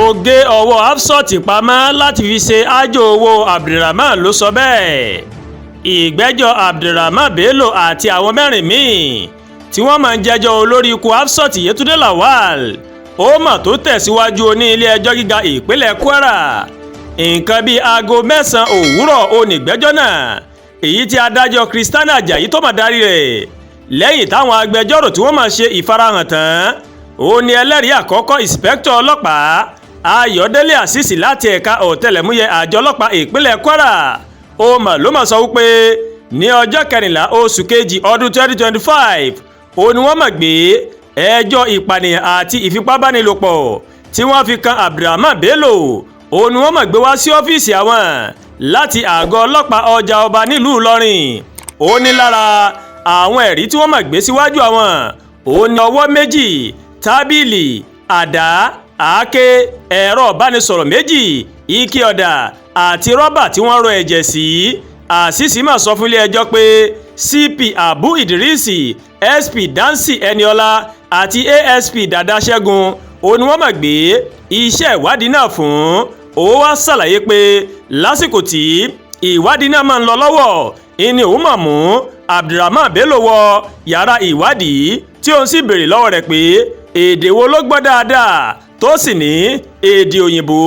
Mo gé ọwọ́ Hafsat pamọ́ láti fi ṣe aájò owó, Abdulrahman ló sọ bẹ́ẹ̀. Ìgbẹ́jọ́ Abdulrahman Bello àti àwọn mẹ́rin míì tí wọ́n máa ń jẹ́jọ́ olórí ikú Hafsat Yétúndé Lawal ó mà tó tẹ̀síwájú ní ilé-ẹjọ́ gíga ìpínlẹ̀ Kwara. Nǹkan bíi aago 9 òwúrọ̀ onígbẹ́jọ́ náà, èyí tí adájọ́ Christiana Ajayi tó máa darí rẹ̀, lẹ́yìn táwọn agbẹjọ́rò tí wọ́n máa ṣe ìfarahàn tán, ó ní ẹlẹ́rìí àkọ́kọ́, ìǹsìpẹ́kítọ̀ ọlọ́pàá Ayọ̀délé Àṣìṣì láti ẹ̀ka ọ̀tẹlẹ̀múyẹ́ àjọ ọlọ́pàá ìpínlẹ̀ Kwara, ó mà ló mà sọ wípé ní ọjọ́ 14 oṣù kejì ọdún 2025 ó ní wọ́n mà gbé ẹjọ́ ìpànìyàn àti ìfipábánilòpọ̀ tí wọ́n fi kan Abdulrahman Bello, ó ní wọ́n mà gbé wá sí ọ́fíìsì àwọn láti àgọ́ ọlọ́pàá Ọjà Ọba nílùú Ìlọrin. Ó ní lára àwọn ẹ̀rí tí wọ́n mà gbé síwájú àwọn, ó ní ọwọ́ méjì, tábìlì, àdá, àáké, ẹ̀rọ ìbánisọ̀rọ̀ méjì, ike ọ̀dà àti rọ́bà tí wọ́n rọ ẹ̀jẹ̀ sí. Àṣìṣì mà sọ fún ilé-ẹjọ́ pé CP Abu Idrisi, SP Dansi Eniola àti ASP Dada Ṣẹ́gun, ó ní wọ́n mà gbé iṣẹ́ ìwádìí náà fún. Ó wá ṣàlàyé pé lásìkò tí ìwádìí náà máa ń lọ lọ́wọ́, ìní òun mà mú Abdulrahman Bello wọ yàrá ìwádìí, tí òun sì béèrè lọ́wọ́ rẹ̀ pé èdè wo ló gbọ́ dáadáa, tó sì ní èdè òyìnbó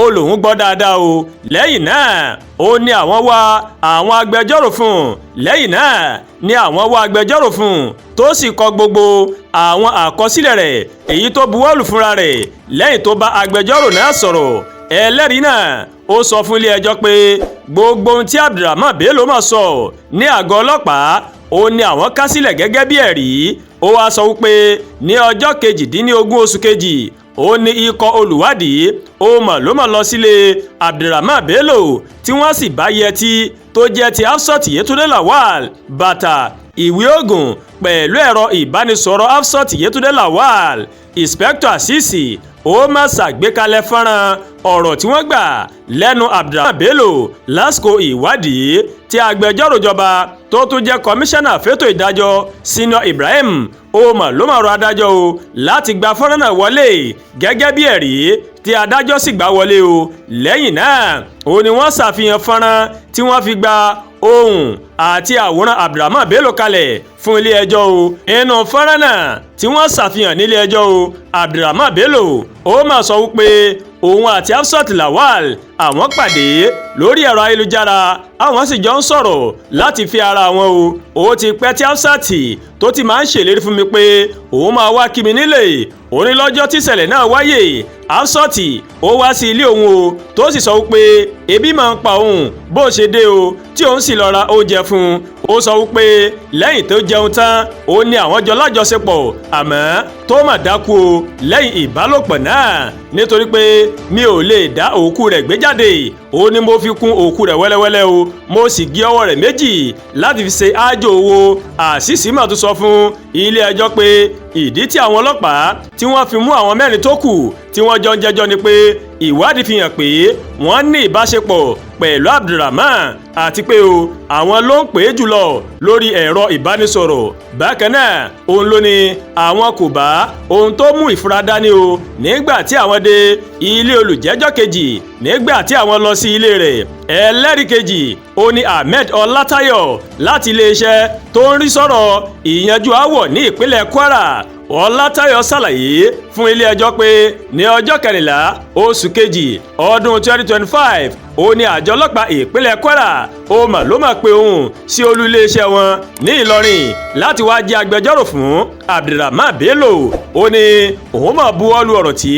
ó lòun gbọ́ dáadáa o. Lẹ́yìn náà, ó ní àwọn wá àwọn agbẹjọ́rò fún un. Lẹ́yìn náà ní àwọn wá agbẹjọ́rò fún un, tó sì kọ gbogbo àwọn àkọsílẹ̀ rẹ̀, èyí tó buwọ́lù fúnra rẹ̀ lẹ́yìn tó bá agbẹjọ́rò náà sọ̀rọ̀. Ẹlẹ́rìí náà ó sọ fún ilé-ẹjọ́ pé gbogbo ohun tí Abdulrahman Bello máa sọ ní àgọ́ ọlọ́pàá, ó ní àwọn ká sílẹ̀ gẹ́gẹ́ bí ẹ̀rí. Ó wáá sọ wípé ní ọjọ́ 18 oṣù kejì, ó ní ikọ̀ olùwádìí ó mọ̀ ló mọ̀ lọ sílé Abdulrahman Bello, tí wọ́n sì bá yẹtí tó jẹ́ ti Hafsat Yétúndé Lawal, bàtà, ìwé oògùn pẹ̀lú ẹ̀rọ ìbánisọ̀rọ̀ Hafsat Yétúndé Lawal. Inspector Asisi ó má ṣàgbékalẹ̀ fọ́nrán ọ̀rọ̀ tí wọ́n gbà lẹ́nu Abdulrahman Bello lásìkò ìwádìí, tí agbẹjọ́rò ìjọba tó tún jẹ́ kọmíṣánná fétò ìdájọ́, Senior Ibrahim, ó mà ló mà rọ adájọ́ o láti gba fọ́nrán náà wọlé gẹ́gẹ́ bí ẹ̀rí, tí adájọ́ sì gbà wọlé o. Lẹ́yìn náà, ó ní wọ́n ṣàfihàn fọ́nrán tí wọ́n fi gba ohùn àti àwòrán Abdulrahman Bello kalẹ̀ fún ilé-ẹjọ́ o. Inú fọ́nrán náà tí wọ́n ṣàfihàn nílé ẹjọ́ o, Abdulrahman Bello ó mà sọ wípé òun àti Hafsat Lawal, àwọn pàdé lórí ẹ̀rọ ayélujára, àwọn sì jọ ń sọ̀rọ̀ láti fi ara wọn o. Ó ti pẹ́ tí Hafsat tó ti máa ń ṣèlérí fún mi pé òun máa wá kí mi nílé. Òun ní lọ́jọ́ tí ìṣẹ̀lẹ̀ náà wáyé, Hafsat ó wá sí ilé òun o, tó sì sọ wípé ebi máa ń pa òun bó ṣe dé o, tí òun sì lọ ra oúnjẹ fún un. Ó sọ wípé lẹ́yìn tó jẹun tán, ó ní àwọn jọ lájọṣepọ̀, àmọ́ tó mà dákú o lẹ́yìn ìbálòpọ̀ náà. Nítorí pé mi ò lè dá òkú rẹ̀ gbé jáde, ó ní mo fi kún òkú rẹ̀ wẹ́lẹ́wẹ́lẹ́ o, mo sì gé ọwọ́ rẹ̀ méjì láti fi ṣe ájò owó. Àṣìṣì mà tún sọ fún ilé ẹjọ́ pé ìdí tí àwọn ọlọ́pàá tí wọ́n fi mú àwọn mẹ́rin tó kù tí wọ́n jọ ń jẹ́jọ́ ni pé ìwádìí fi hàn pé wọ́n ní ìbáṣepọ̀ pẹ̀lú Abdulrahman, àti pé o àwọn ló ń pè é jùlọ lórí ẹ̀rọ ìbánisọ̀rọ̀. Bákan náà, òun ló ní àwọn kò bá ohun tó mú ìfura dání o nígbà tí àwọn dé ilé olùjẹ́jọ́ kejì, nígbà tí àwọn lọ sí ilé rẹ̀. Ẹlẹ́rìí kejì, ó ní Ahmed Ọlátayọ̀ láti iléeṣẹ́ tó ń rí sọ̀rọ̀ ìyanjú aáwọ̀ ní ìpínlẹ̀ Kwara. Ọlátayọ̀ ṣàlàyé fún ilé-ẹjọ́ pé ní ọjọ́ 14 oṣù kejì ọdún 2025, ó ní àjọ ọlọ́pàá ìpínlẹ̀ Kwara ó mà ló mà pé òun sí olú iléeṣẹ́ wọn ní Ìlọrin láti wá jẹ́ agbẹjọ́rò fún Abdulrahman Bello. Ó ní òun mà buwọ́lu ọ̀rọ̀ tí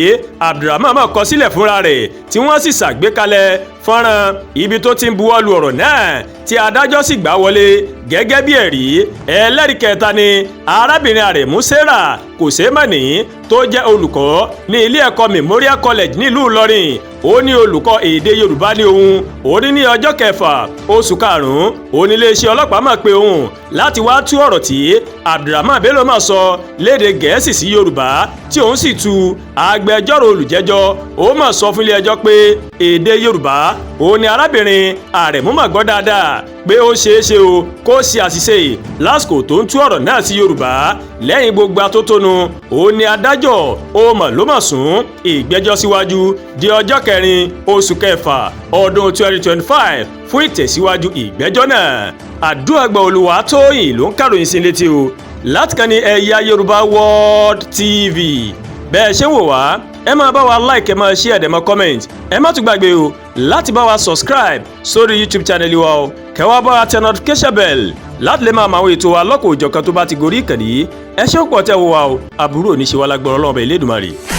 Abdulrahman mà kọ sílẹ̀ fúnra rẹ̀, tí wọ́n sì ṣàgbékalẹ̀ fọ́nrán ibi tó ti ń buwọ́lu ọ̀rọ̀ náà, tí adájọ́ sì gbà wọlé gẹ́gẹ́ bí ẹ̀rí. Ẹlẹ́rìí kẹta ni arábìnrin Àrẹ̀mú Sarah Kòsẹ́mọ̀nì, tó jẹ́ olùkọ́ ní ilé ẹ̀kọ́ Memorial College nílùú Ìlọrin. Ó ní olùkọ́ èdè Yorùbá ní òun. Ó ní ní ọjọ́ 6 oṣù karùn-ún, ó ní iléeṣẹ́ ọlọ́pàá mọ̀ pé òun láti wá tú ọ̀rọ̀ tí Abdulrahman Bello máa sọ lédè Gẹ̀ẹ́sì sí Yorùbá, tí òun sì tú. Agbẹjọ́rò olùjẹ́jọ́ ó máa sọ fún ilé ẹjọ́ pé èdè Yorùbá ó ní arábìnrin Àrẹ̀mú mà gbọ́ dáadáa, pé ó ṣeé ṣe o kó ṣe àṣìṣe lásìkò tó ń tú ọ̀rọ̀ náà sí Yorùbá. Lẹ́yìn gbogbo atótónu, òun ni adájọ́ ó mọ̀ ló mọ̀ sún ìgbẹ́jọ́ síwájú di ọjọ́ 4 oṣù kẹfà ọdún 2025 fún ìtẹ̀síwájú ìgbẹ́jọ́ náà. Àdúràgbà Olúwatóyìn ló ń kàròyìn sí létí o láti kàn ní Ẹ̀yà Yorùbá World TV. Bẹ́ẹ̀ ṣe ń wò wá, ẹ máa bá wa like, ẹ máa share, ẹ máa comment. Ẹ má tún gbàgbé o láti bá wa subscribe sórí YouTube channel wa o, kẹ́ wá bá wa tẹ notification bell láti lè máa mọ àwọn ètò wa lọ́kọ̀ òjọ̀kan tó bá ti gorí ìkànnì. Ẹ ṣé púpọ̀ tẹ́ wo wa o. Àbúrò ní ṣe wá lágbára Ọlọ́run Ọba Elédùmarè.